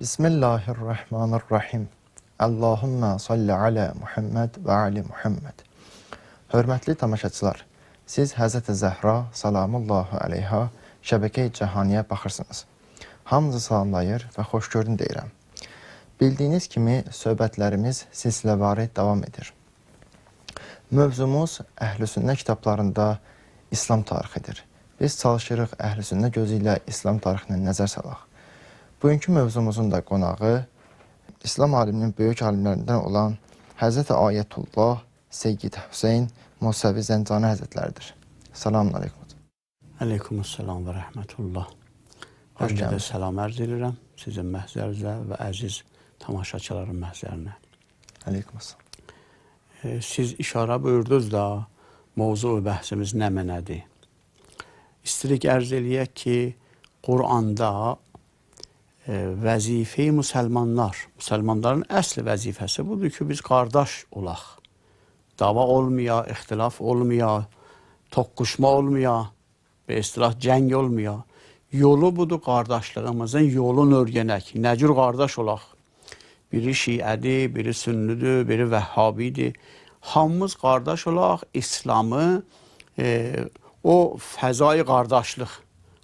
Bismillahirrahmanirrahim. Allahümmə salli alə Muhammed və ali Muhammed. Hörmətli tamaşaçılar, siz Həzrəti Zəhra salamullahu əleyha şəbəkə-i cəhaniyə baxırsınız. Hamınızı salamlayır və xoş görün deyirəm. Bildiyiniz kimi söhbətlərimiz silsiləvari davam edir. Mövzumuz Əhl-i Sünnə kitablarında İslam tarixidir. Biz çalışırıq Əhl-i Sünnə gözü ilə İslam tarixinə nəzər salaq. Bugünkü mövzumuzun da qonağı İslam aliminin böyük alimlərindən olan Həzrəti Ayətullah Seyyid Hüseyn Musəvi Zəncani Həzrətləridir. Selamun aleyküm. Aleykümselam və rəhmətullah. Xoş gəldiniz. Salam ərz edirəm sizin məhzərinizə və əziz tamaşaçıların məhzərinə. Aleykümselam. Siz işarə buyurdunuz da mövzu bəhsimiz nə mənədir? İstirik ərz eləyək ki, Quranda vəzifə-i müsəlmanlar, müsəlmanların əsl vəzifəsi budur ki, biz qardaş olaq. Dava olmaya, ixtilaf olmaya, toqquşma olmaya, be istilah cəng olmaya. Yolu budur qardaşlığımızın yolunu öyrənək. Nə cür qardaş olaq? Biri şiədir, biri sünnüdür, biri vəhhabidir. Hamımız qardaş olaq, İslamı o fəzai qardaşlıq,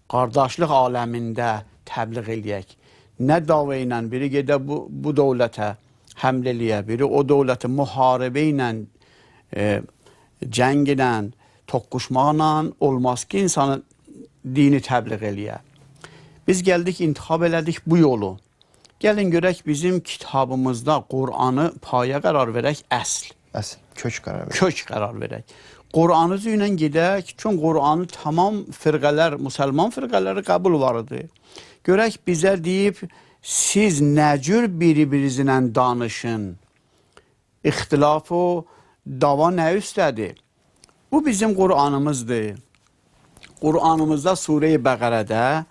qardaşlıq aləmində təbliğ eləyək. Nə dava ilə biri gedə bu dövlətə həml eləyə, biri o dövləti müharibə ilə, cəng ilə, toqquşmaqla olmaz ki, insanı dini təbliğ eləyə. Biz gəldik, intixab elədik bu yolu. Gəlin görək bizim kitabımızda Qur'anı paya qərar verək əsl. Əsl, kök qərar verək. Kök qərar verək. Qur'anı üzü ilə gedək, çünki Qur'anı tamam firqələr, müsəlman firqələri qəbul var idi. Görək bizə deyib, siz nə cür bir-birinizlə danışın? İxtilaf o, dava nə üstədir? Bu bizim Qur'anımızdır. Qur'anımızda Surə-i Bəqərədə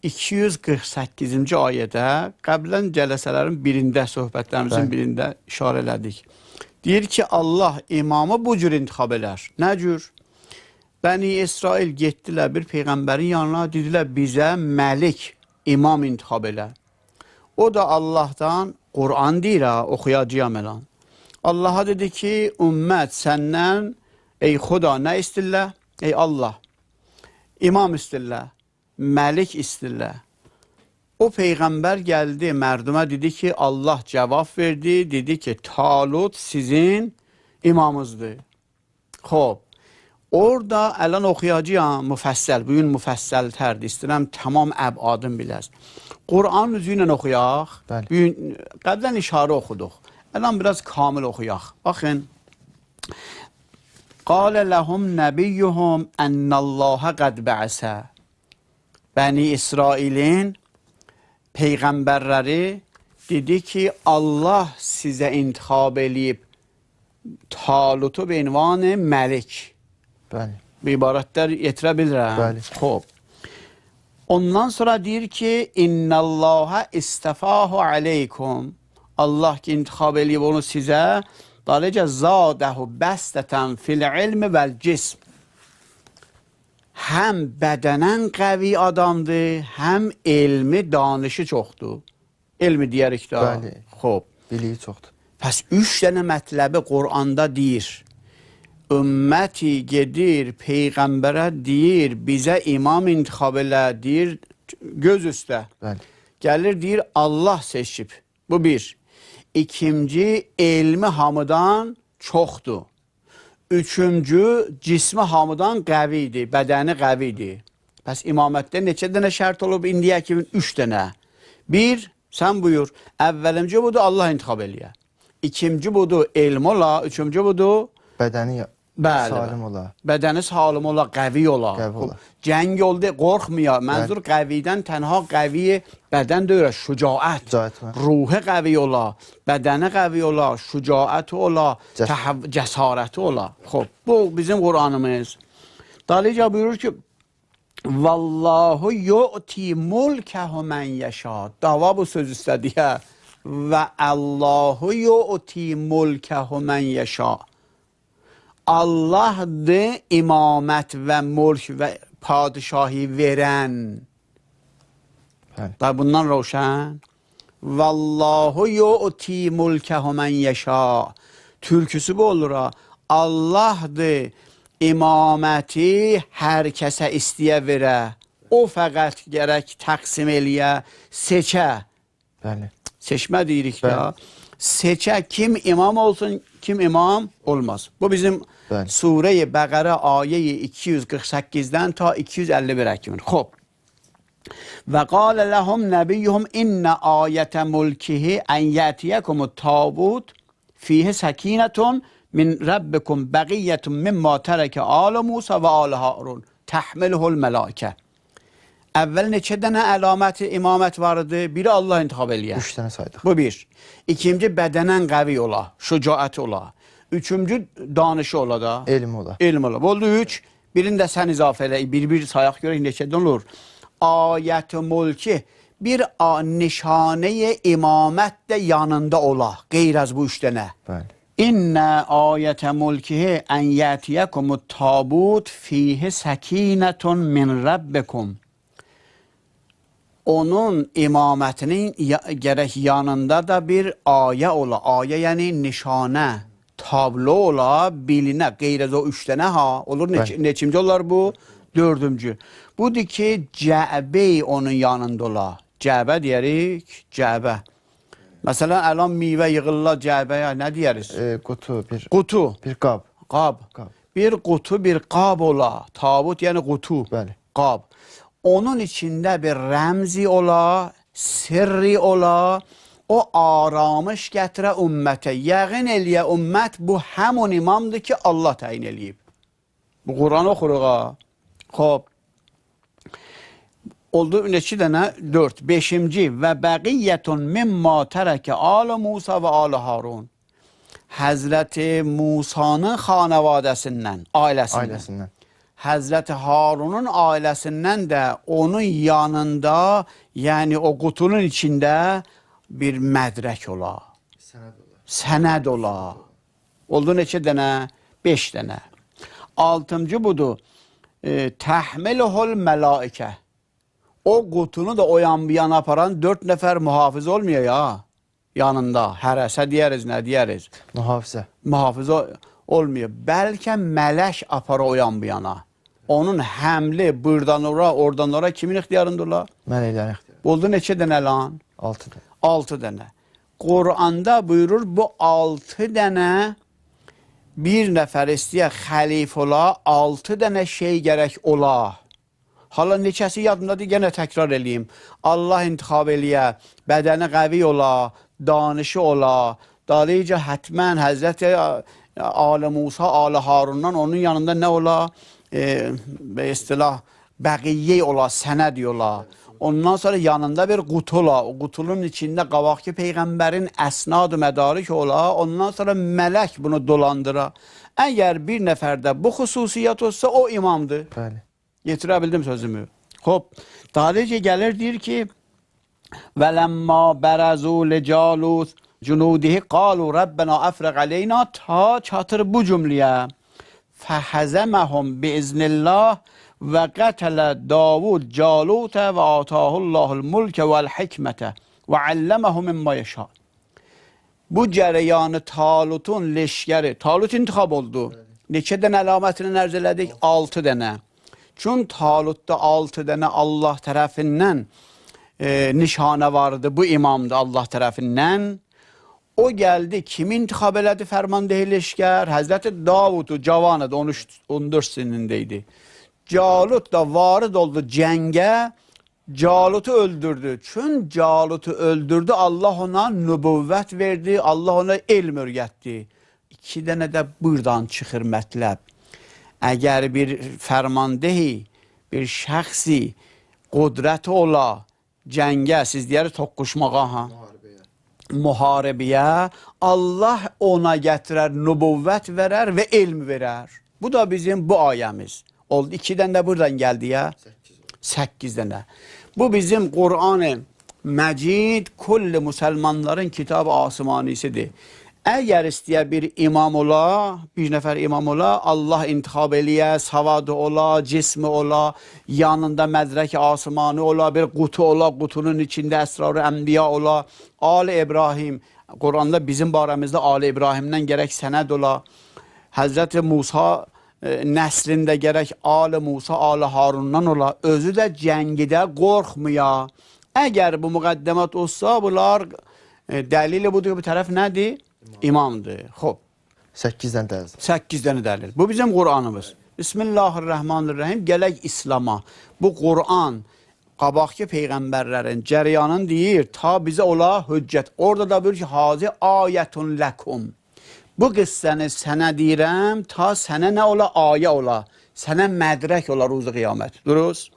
248-ci ayədə qəblən cələsələrin birində, söhbətlərimizin birində işarə elədik. Deyir ki, Allah imamı bu cür intixab elər. Nə cür? Bəni İsrail getdilər bir peyğəmbərin yanına, dedilər bizə məlik, imam intixab elə. O da Allahdan Qur'an deyir, ha, oxuyacağam elan. Allaha dedi ki, ümmət səndən, ey Xuda, nə istirlər? Ey Allah, imam istirlər, məlik istirlər. O peyğəmbər gəldi, mərdumə dedi ki, Allah cavab verdi, dedi ki, Talut sizin imamınızdır. Xob, orada əlan oxuyacağam müfəssəl, bugün müfəssəl tərdir, istəyirəm tamam əbadını biləz. Qur'an üzü ilə oxuyaq, bugün qəblən işarə oxuduq, əlan biraz kamil oxuyaq. Baxın, Qalə ləhum nəbiyyuhum ənəlləhə qəd bəəsə. Bəni İsrailin peyğəmbərləri dedi ki, Allah sizə intixab eləyib Talutu be ünvanı məlik. Bəli. Bu ibarətlər yetirə bilirəm. Bəli. Xob. Ondan sonra deyir ki, İnnəlləhə istəfahu aleykum. Allah ki, intixab eləyib onu sizə, dalıca zadəhu bəstətən fil ilmi vəl cism. Həm bədənən qəvi adamdır, həm elmi danışı çoxdur. Elmi deyərik də. Bəli. Xob. Biliyi çoxdur. Pəs 3 dənə mətləbi Qur'anda deyir. Ümməti gedir, peyğəmbərə deyir, bizə imam intixab elə, deyir, göz üstə. Bəli. Gəlir, deyir, Allah seçib. Bu bir. İkinci, elmi hamıdan çoxdur. Üçüncü, cismi hamıdan qəvidir, bədəni qəvidir. Bəs imamətdə neçə dənə şərt olub indiyə kimi? 3 dənə. Bir, sən buyur, əvvəlimci budur, Allah intixab eləyə. İkinci budur, elm ola. Üçüncü budur, bədəni bəli, salim ola. Bədəni salim ola, qəvi ola. Qəvi ola. Cəng oldu, qorxmaya. Mənzur qəvidən tənha qəvi bədən deyil, şücaət. Ruhu qəvi ola, bədəni qəvi ola, şücaəti ola, cəsarəti ola. Xob, bu bizim Qur'anımız. Dalıca buyurur ki, Vallahu yu'ti mulkehu men yeşa. Dava bu söz istədiyə. Və Allahu yu'ti mulkehu men yeşa. Allahdır imamət və mulk və padişahi verən. Bəli. Da bundan roşan. Vallahu yu'ti mulkehu men yeşâ. Türküsü bu olur ha. Allahdır imaməti hər kəsə istəyə verə. O fəqət gərək təqsim eləyə, seçə. Bəli. Seçmə deyirik də. Seçə kim imam olsun, kim imam olmaz. Bu bizim Surə-i Bəqərə ayə-i 248-dən ta 251-ə kimi. Xob. Və qalə ləhum nəbiyyuhum innə ayətə mulkihi ən yətiyəkumut tabut fihi səkinətun min rəbbikum bəqiyyətun mimma tərəkə alı Musa və alı Harun təhmiluhul məlakə. Əvvəl neçə dənə əlaməti imamət var idi? Biri Allah intixab eləyər. 3 dənə saydıq. Bu bir. İkinci, bədənən qəvi ola, şücaət ola. Üçüncü, danışı ola da. Elm ola. Elm ola. Oldu 3. Birini də sən izafə elə. Bir-bir sayaq görək neçədən olur. Ayət-i mulki bir nişanə-i imamət də yanında ola. Qeyr az bu 3 dənə. Bəli. İnnə ayətə mulkihi ən yətiyəkumut tabut fihi səkinətun min rəbbikum. Onun imamətinin gərək yanında da bir ayə ola. Ayə yəni nişanə, tablo ola, bilinə. Qeyr az o 3 dənə ha. Olur, neçinci olar bu? 4-cü. Budur ki, cəbə onun yanında ola. Cəbə deyərik, cəbə. Məsələn, əlan meyvə yığırlar cəbəyə, nə deyəriz? Qutu, bir... Qutu. Bir qab. Qab. Bir qutu, bir qab ola. Tabut, yəni qutu. Bəli. Qab. Onun içində bir rəmzi ola, sirri ola, o aramış gətirə ümmətə. Yəqin eləyə ümmət, bu həmun imamdır ki, Allah təyin eləyib. Bu Quran oxuruq ha. Xob. Oldu neçə dənə? 4. 5-ci. Və bəqiyyətun mimma tərəkə alı Musa və alı Harun. Həzrəti Musanın xanəvadəsindən, ailəsindən. Həzrəti Harunun ailəsindən də onun yanında, yəni o qutunun içində bir mədrək ola. Sənəd ola. Sənəd ola. Oldu neçə dənə? 5 dənə. 6-cı budur. Təhmiluhul mələikə. O qutunu da o yan bir yana aparan 4 nəfər mühafiz olmuyor ya yanında. Hərəsə deyəriz, nə deyəriz? Mühafizə. Mühafizə olmuyor. Bəlkə mələk apara o yan bu yana. Onun həmli buradan ora, oradan ora kimin ixtiyarında ola? Mələklərin ixtiyarında. Oldu neçə dənə lan? 6 dənə. 6 dənə. Quranda buyurur bu 6 dənə bir nəfər istəyə xəlif ola, 6 dənə şey gərək ola. Hala neçəsi yadımdadır, yenə təkrar eləyim. Allah intixab eləyə, bədəni qəvi ola, danışı ola. Dalıca hətmən Həzrəti Ali Musa, Ali Harundan onun yanında nə ola? Be istilah bəqiyyə ola, sənəd ola. Ondan sonra yanında bir qutu ola. O qutunun içində qabaqki peyğəmbərin əsnad-ı mədarik ola. Ondan sonra mələk bunu dolandıra. Əgər bir nəfərdə bu xüsusiyyət olsa, o imamdır. Bəli. Yetirə bildim sözümü. Xob, dalıca gəlir, deyir ki, وَلَمَّا بَرَزُوا لِجَالُوتْ جُنُودِهِ قَالُوا رَبَّنَا أَفْرِغْ عَلَيْنَا ta çatır bu cümləyə. فَحَزَمَهُمْ بِإِذْنِ اللّٰهِ وَقَتَلَ دَاوُدْ جَالُوتَ وَآتَاهُ اللّٰهُ الْمُلْكَ وَالْحِكْمَةَ وَعَلَّمَهُ مِمَّا يَشَاءُ. Bu cərəyanı Talutun leşgəri, Talut intixab oldu. Neçə dənə əlamətini nərz elədik? 6 dənə. Çün Talutda 6 dənə Allah tərəfindən nişanə vardı, bu imamdı Allah tərəfindən. O gəldi, kimi intixab elədi fərmandehi leşgər? Həzrəti Davudu, cavan idi, 13-14 sinində idi. Calut da varid oldu cəngə, Calutu öldürdü. Çün Calutu öldürdü, Allah ona nübüvvət verdi, Allah ona elm öyrətdi. 2 dənə də buradan çıxır mətləb. Əgər bir fərmandehi, bir şəxsi qüdrəti ola cəngə, siz deyərik toqquşmağa, ha? Müharibəyə, Allah ona gətirər, nübüvvət verər və elm verər. Bu da bizim bu ayəmiz. Oldu, 2 dənə də buradan gəldi ya. 8 dənə. Bu bizim Qur'an-ı Məcid kulli müsəlmanların kitab-ı asimanisidir. Əgər istəyə bir imam ola, bir nəfər imam ola, Allah intixab eləyə, savadı ola, cismi ola, yanında mədrək asimanı ola, bir qutu ola, qutunun içində əsrar-ı ənbiya ola, Ali İbrahim, Quranda bizim barəmizdə Ali İbrahimdən gərək sənəd ola, Həzrəti Musa nəslində gərək Ali Musa, Ali Harundan ola, özü də cəngidə qorxmaya. Əgər bu müqəddəmat olsa, bunlar dəlili budur ki, bu tərəf nədir? İmamdır. Xob. 8 dənə dəlil. 8 dənə dəlil. Bu bizim Qur'anımız. Bismillahirrahmanirrahim. Gələk İslama. Bu Qur'an qabaqki peyğəmbərlərin cəryanını deyir, ta bizə ola hüccət. Orada da buyurur ki, hazi ayətun ləkum. Bu qıssəni sənə deyirəm, ta sənə nə ola? Ayə ola. Sənə mədrək ola ruzu qiyamət. Duruz.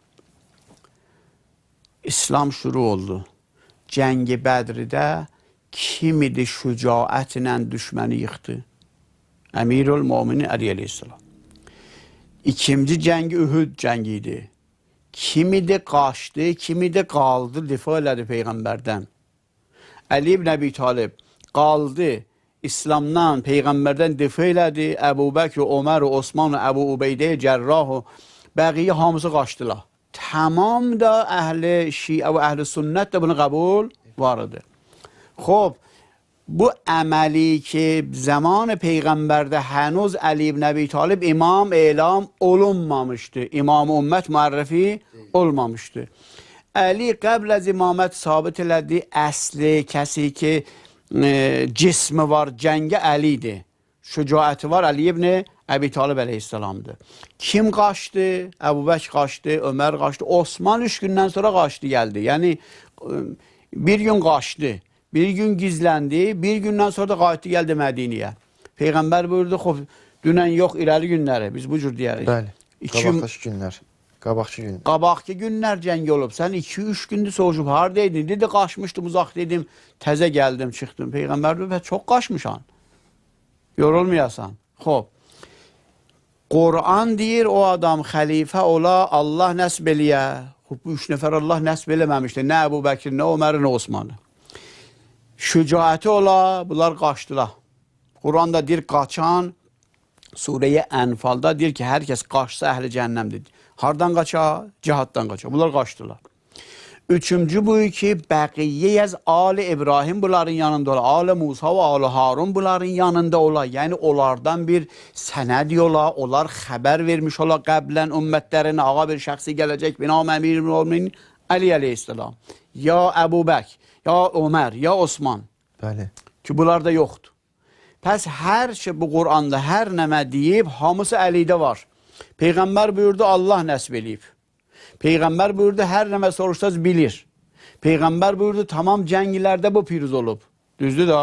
İslam şuru oldu. Cəngi Bədridə kim idi şücaətlə düşməni yıxdı? Əmirül Müminin Əli əleyhissalam. İkinci cəngi Ühüd cəngi idi. Kim idi qaçdı, kim idi qaldı, difa elədi Peyğəmbərdən. Əli ibn Əbi Talib qaldı, İslamdan, Peyğəmbərdən difa elədi. Əbu Bəkr, Ömər, Osman, Əbu Ubeydə, Cərrah, bəqiyyə hamısı qaçdılar. Tamam da əhli şiə və əhli sünnət də bunu qəbul var idi. Xob, bu əməli ki, zaman Peyğəmbərdə hənuz Əli ibn Əbi Talib imam elam olunmamışdı. İmam ümmət müərrifi olmamışdı. Əli qəbl az imamət sabit elədi. Əsli, kəsi ki, cismi var, cəngə Əli idi. Şücaəti var, Əli ibn Əbi Talib əleyhissalamdır. Kim qaçdı? Əbu Bəkr qaçdı, Ömər qaçdı, Osman 3 gündən sonra qaçdı, gəldi. Yəni, bir gün qaçdı. Bir gün gizləndi, bir gündən sonra da qayıtdı, gəldi Mədiniyə. Peyğəmbər buyurdu, xob, dünən yox, irəli günləri, biz bu cür deyərik. Bəli, qabaqdakı günlər, qabaqki günlər. Qabaqki günlər cəng olub, sən 2-3 gündür soğuşub, haradaydın? Dedi, qaçmışdım, uzaq dedim, təzə gəldim, çıxdım. Peyğəmbər buyurdu, çox qaçmışan, yorulmayasan. Xob, Quran deyir, o adam xəlifə ola, Allah nəsb eləyə. Xob, bu 3 nəfər Allah nəsb eləməmişdi, nə Əbu Bəkir, nə Ömər, nə Osmanı. Şücaəti ola, bunlar qaçdılar. Quranda deyir, qaçan, Surəyə Ənfalda deyir ki, hər kəs qaçsa əhli cəhənnəmdir. Hardan qaça? Cihaddan qaça. Bunlar qaçdılar. Üçüncü bu ki, bəqiyyə Ali İbrahim bunların yanında ola, Ali Musa və Ali Harun bunların yanında ola. Yəni, onlardan bir sənəd ola, onlar xəbər vermiş ola qəblən ümmətlərinə, ağa bir şəxsi gələcək, binam əmir müminin Əli əleyhissalam, ya Əbu Bəkr, ya Ömər, ya Osman. Bəli. Ki, bunlar da yoxdur. Pəs hər şey bu Quranda, hər nəmə deyib, hamısı Əlidə var. Peyğəmbər buyurdu, Allah nəsib eləyib. Peyğəmbər buyurdu, hər nəmə soruşsaz bilir. Peyğəmbər buyurdu, tamam cəngilərdə bu piruz olub. Düzdür da.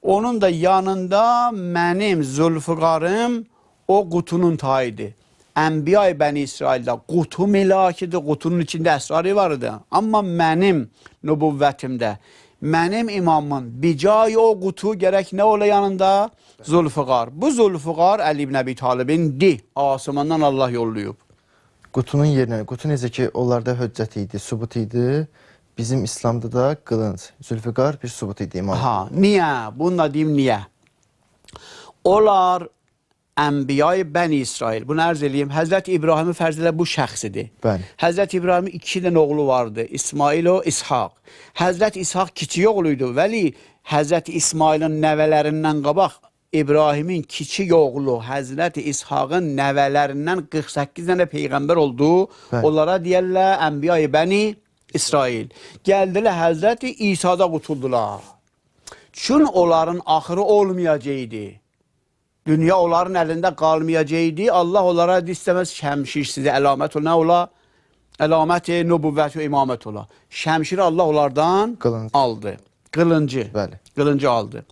Onun da yanında mənim Zülfüqarım o qutunun tayıdır. Ənbiya-i Bəni İsraildə qutu milakidir, qutunun içində əsrarı var idi. Amma mənim nübüvvətimdə, mənim imamın bicay o qutu gərək nə ola yanında? Zülfüqar. Bu Zülfüqar Əli ibn Əbi Talibindir. Asimandan Allah yollayıb. Qutunun yerinə, qutu necə ki onlarda höccət idi, sübut idi, bizim İslamda da qılınc, Zülfüqar bir sübut idi imam. Ha, niyə? Bununla deyim niyə? Onlar Ənbiya-i Bəni İsrail. Bunu ərz eləyim. Həzrət İbrahimi fərz elə bu şəxs idi. Bəli. Həzrət İbrahimin 2 dənə oğlu vardı. İsmail o İshaq. Həzrət İshaq kiçik oğlu idi. Vəli Həzrət İsmailin nəvələrindən qabaq İbrahimin kiçik oğlu Həzrət İshaqın nəvələrindən 48 dənə peyğəmbər oldu. Bəli. Onlara deyərlər Ənbiya-i Bəni İsrail. Gəldilər Həzrət İsa'da qutuldular. Çün onların axırı olmayacaqdı. Dünya onların əlində qalmayacaqdı. Allah onlara istəməz şəmşir sizə əlamət ola. Nə ola? Əlamət-i nübüvvət və imamət ola. Şəmşiri Allah onlardan Qılınc aldı. Qılıncı. Bəli. Qılıncı aldı.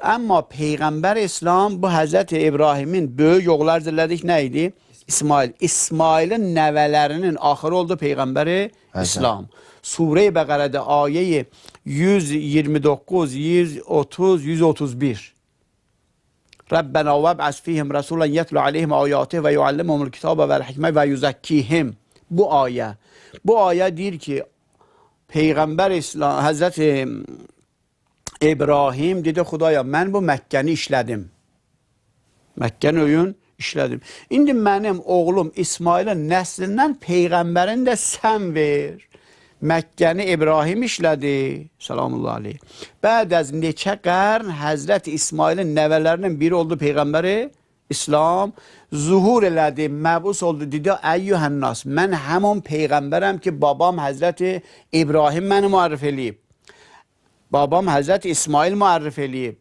Amma Peyğəmbər İslam bu Həzrəti İbrahimin böyük oğlu ərz elədik nə idi? İsmail. İsmailin nəvələrinin axırı oldu Peyğəmbəri İslam. Surə-i Bəqərədə ayeyi 129, 130, 131. Rəbbənə vəb'əs fihim rəsulən yətlu aleyhim ayatih və yuallimuhumul kitabə vəl hikmə və yüzəkkihim. Bu ayə. Bu ayə deyir ki, Peyğəmbər İslam, Həzrəti İbrahim dedi, Xudaya, mən bu Məkkəni işlədim. Məkkəni öyün işlədim. İndi mənim oğlum İsmailin nəslindən peyğəmbərin də sən ver. Məkkəni İbrahim işlədi, salamullah aleyh. Bəd əz neçə qərn Həzrəti İsmailin nəvələrinin biri oldu peyğəmbəri İslam, zuhur elədi, məbus oldu, dedi, əyyühənnas, mən həmin peyğəmbərəm ki, babam Həzrəti İbrahim məni müərrif eləyib. Babam Həzrəti İsmail müərrif eləyib.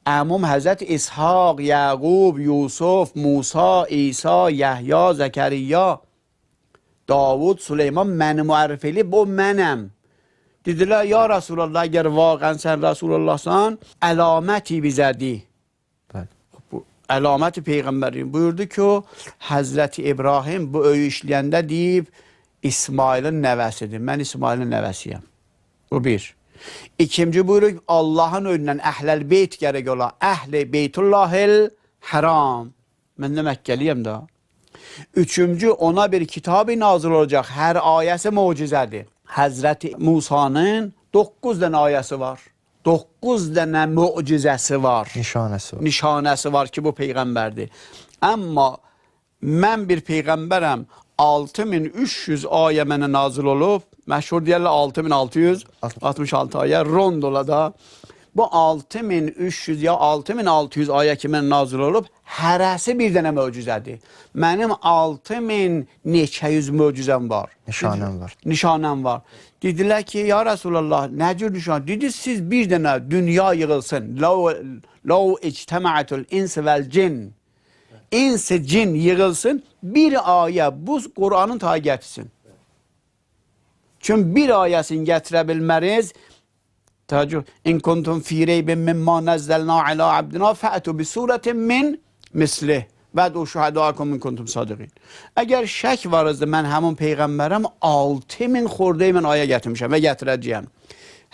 Əmum Həzrəti İshaq, Yəqub, Yusuf, Musa, İsa, Yəhya, Zəkəriyya, Davud, Süleyman məni müərrif eləyib, o mənəm. Dedilər, ya Rəsulallah, əgər vaqən sən Rəsulullahsan, əlaməti bizədir. Bu əlaməti peyğəmbəriyim. Buyurdu ki, o, Həzrəti İbrahim bu öyü işləyəndə deyib, İsmailin nəvəsidir. Mən İsmailin nəvəsiyəm. Bu bir. İkinci buyurur ki, Allahın önündən əhləl beyt gərək ola. Əhli beytullahil haram. Mən də Məkkəliyəm da. Üçüncü, ona bir kitab-ı nazil olacaq. Hər ayəsi möcüzədir. Həzrəti Musanın 9 dənə ayəsi var. 9 dənə möcüzəsi var. Nişanəsi var. Nişanəsi var ki, bu peyğəmbərdir. Amma mən bir peyğəmbərəm, 6300 ayə mənə nazil olub. Məşhur deyərlər 6666 ayə rondola da. Bu 6300 ya 6600 ayə ki mənə nazil olub, hərəsi bir dənə möcüzədir. Mənim 6000 neçə yüz möcüzəm var. Nişanəm var. Nişanəm var. Dedilər ki, ya Rəsulallah, nə cür nişan? Dedi, siz bir dənə dünya yığılsın. Ləv ictəməətul ins vəl cin. İns, cin yığılsın, bir ayə bu Qur'anın tayı gətirsin. Çünki bir ayəsini gətirə bilməriz. Təəccüh. İn kuntum fi reybin mimma nəzzəlna alə abdina fə'tu bi surətin min mislih vəd'u şühədəakum min kuntum sadiqin. Əgər şək var idi, mən həmin peyğəmbərəm 6000 xorda mən ayə gətirmişəm və gətirəcəyəm.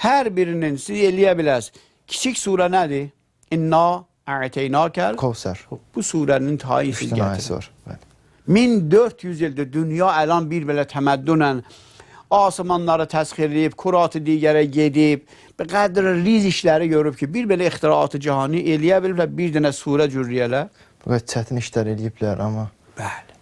Hər birinin siz eləyə bilərsiniz. Kiçik surə nədir? İnna a'teynakəl Kovsər. Bu surənin tayı siz gətirin. 1400 ildir dünya əlan bir belə təməddünlə asimanları təsxirləyib, kurat-ı digərə gedib, bir qədər riz işləri görüb ki, bir belə ixtiraat-ı cahani eləyə biliblər, bir dənə surə cürriyələ. Bu qədər çətin işlər eləyiblər, amma bəli.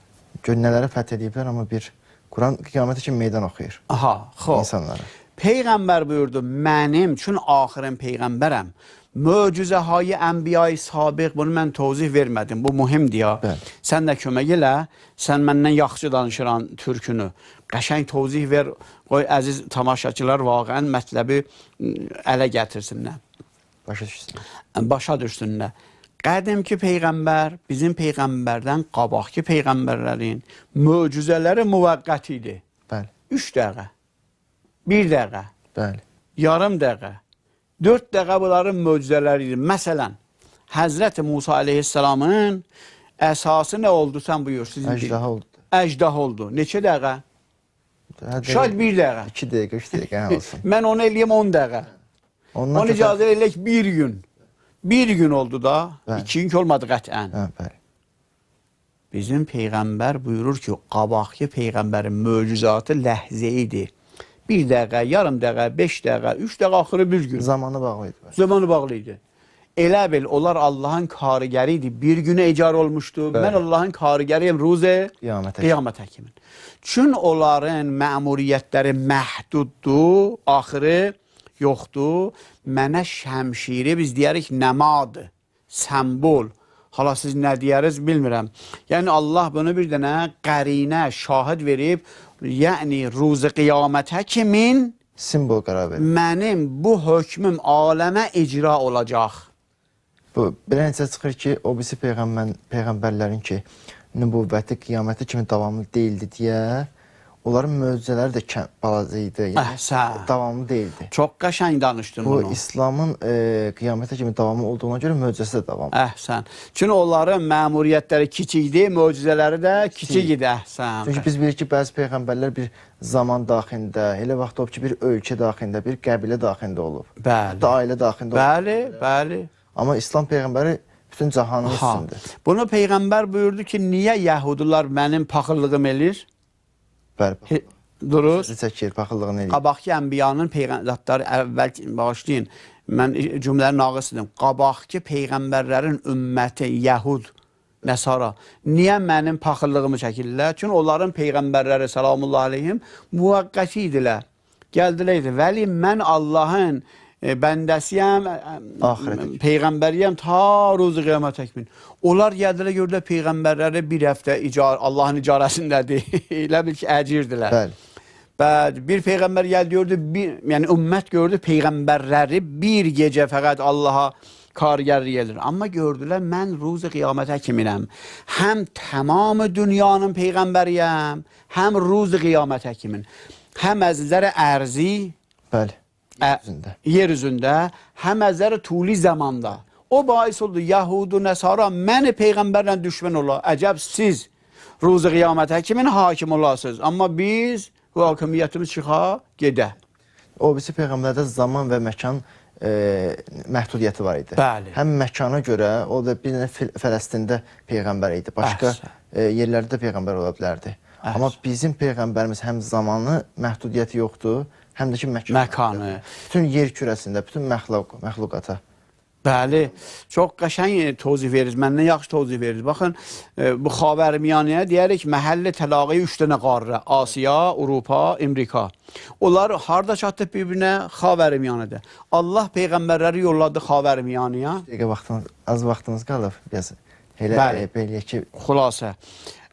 Gör nələrə fəth eləyiblər, amma bir Quran qiyamətə kimi meydan oxuyur. Aha, xo. İnsanlara. Peyğəmbər buyurdu, mənim üçün axirin peyğəmbərəm. Möcüzəهای ənbiyayı sabiq, bunu mən tozih vermədim, bu mühimdir ya. Bəli. Sən də kömək elə, sən məndən yaxşı danışıran türkünü. Qəşəng tozih ver, qoy əziz tamaşaçılar vaqəən mətləbi ələ gətirsinlər. Başa düşsünlər. Başa düşsünlər. Qədimki peyğəmbər, bizim peyğəmbərdən qabaqki peyğəmbərlərin möcüzələri müvəqqəti idi. Bəli. 3 dəqiqə, 1 dəqiqə, bəli. Yarım dəqiqə. 4 dəqiqə bunların möcüzələri idi. Məsələn, Həzrəti Musa aleyhissalamın əsası nə oldu? Sən buyur. Əjdaha oldu. Əjdaha oldu. Neçə dəqiqə? Şayad 1 dəqiqə. 2 dəqiqə, 3 dəqiqə olsun. Mən onu eləyim 10 dəqiqə. Onu icazə eləyək 1 gün. 1 gün oldu da. 2 gün olmadı qətiən. Bəli. Bizim peyğəmbər buyurur ki, qabaqki peyğəmbərin möcüzatı ləhzə idi. 1 dəqiqə, yarım dəqiqə, 5 dəqiqə, 3 dəqiqə, axırı 1 gün. Zamanı bağlı idi. Zamanı bağlı idi. Elə bil, onlar Allahın karigəri idi. Bir günə ecar olmuşdu. Bəli. Mən Allahın karigəriyəm ruzə qiyamət həkimin. Çün onların məmuriyyətləri məhduddur, axırı yoxdur. Mənə şəmşiri biz deyərik nəmadır, sembol. Hala siz nə deyəriz bilmirəm. Yəni Allah bunu bir dənə qərinə, şahid verib, yəni ruzi qiyamətə kimin simbol qərar verir. Mənim bu hökmüm aləmə icra olacaq. Bu, belə nəticə çıxır ki, o birisi peyğəmbərlərin ki, nübüvvəti qiyamətə kimi davamlı deyildi deyə, onların möcüzələri də balaca idi, yəni davamlı deyildi. Çox qəşəng danışdın bunu. Bu, İslamın qiyamətə kimi davamlı olduğuna görə möcüzəsi də davamlı. Əhsən. Çünki onların məmuriyyətləri kiçikdi, möcüzələri də kiçik idi, əhsən. Çünki biz bilirik ki, bəzi peyğəmbərlər bir zaman daxilində, elə vaxt olub ki, bir ölkə daxilində, bir qəbilə daxilində olub. Bəli. Hətta ailə daxilində olub. Bəli, bəli. Amma İslam peyğəmbəri bütün cahanın üstündür. Bunu peyğəmbər buyurdu ki, niyə yəhudular mənim paxıllığım eləyir? Bəli. Durust. Çəkir, paxıllığını eləyir. Qabaqki ənbiyanın peyğəmbərləri əvvəl, bağışlayın, mən cümləni naqis edim. Qabaqki peyğəmbərlərin ümməti Yəhud, Nəsara niyə mənim paxıllığımı çəkirlər? Çünki onların peyğəmbərləri salamullah aleyhim müvəqqəti idilər. Gəldilər idi. Vəli mən Allahın bəndəsiyəm, peyğəmbəriyəm ta ruzu qiyamət təkmin. Onlar gəldilər, gördülər peyğəmbərləri bir həftə Allahın icarəsindədir. Elə bil ki, əcirdilər. Bəli. Bəd, bir peyğəmbər gəldi, gördü, yəni ümmət gördü peyğəmbərləri bir gecə fəqət Allaha kargərlik edir. Amma gördülər, mən ruzu qiyamətə kiminəm. Həm tamamı dünyanın peyğəmbəriyəm, həm ruzu qiyamətə kimin. Həm əzizlərə ərzi, bəli, yer üzündə, həm əzizlərə tuli zamanda. O bais oldu, Yahudu, Nəsara məni peyğəmbərlə düşmən ola. Əcəb siz ruzu qiyamətə kimin hakim olasınız. Amma biz hakimiyyətimiz çıxa gedə. O birisi peyğəmbərdə zaman və məkan məhdudiyyəti var idi. Bəli. Həm məkana görə, o da bir dənə Fələstində peyğəmbər idi. Başqa yerlərdə peyğəmbər ola bilərdi. Əhsən. Amma bizim peyğəmbərimiz həm zamanı məhdudiyyəti yoxdur, həm də ki məkanı. Bütün yer kürəsində, bütün məxluqata. Bəli, çox qəşəng tozih verir, məndən yaxşı tozih verir. Baxın, bu Xavərmiyanəyə deyərik, məhəlli təlaqi 3 dənə qarrə, Asiya, Avropa, Amerika. Onlar harda çatdı bir-birinə? Xavərmiyanədə. Allah peyğəmbərləri yolladı Xavərmiyanəyə. Dəqiqə az vaxtımız qalıb, biraz elə belə ki... Xülasə,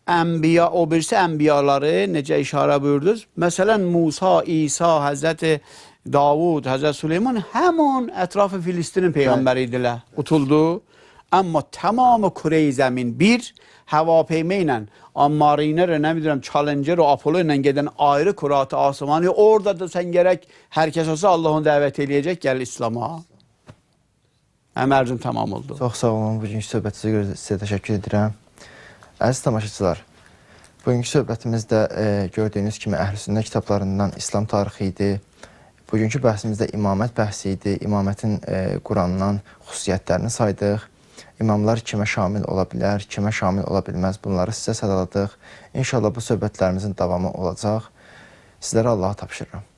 ənbiya, o birisi ənbiyaları necə işarə buyurdunuz? Məsələn, Musa, İsa, Həzrəti Davud, Həzrət Süleyman həmin ətrafı Filistinin peyğəmbəri idilər, qutuldu. Amma tamamı kürə-i zəmin bir həvapeyma ilə, Mariner, nə bilirəm, Challenger, Apollo ilə gedən ayrı kuratı asimanı, orada da sən gərək hər kəs olsa Allah onu dəvət eləyəcək, gəl İslama. Həm ərzim tamam oldu. Çox sağ olun, bugünkü söhbətinizə görə sizə təşəkkür edirəm. Əziz tamaşaçılar, bugünkü söhbətimizdə gördüyünüz kimi Əhl-i Sünnə kitablarından İslam tarixi idi. Bugünkü bəhsimizdə imamət bəhsi idi. İmamətin Qurandan xüsusiyyətlərini saydıq. İmamlar kimə şamil ola bilər, kimə şamil ola bilməz, bunları sizə sadaladıq. İnşallah bu söhbətlərimizin davamı olacaq. Sizlərə Allaha tapşırıram.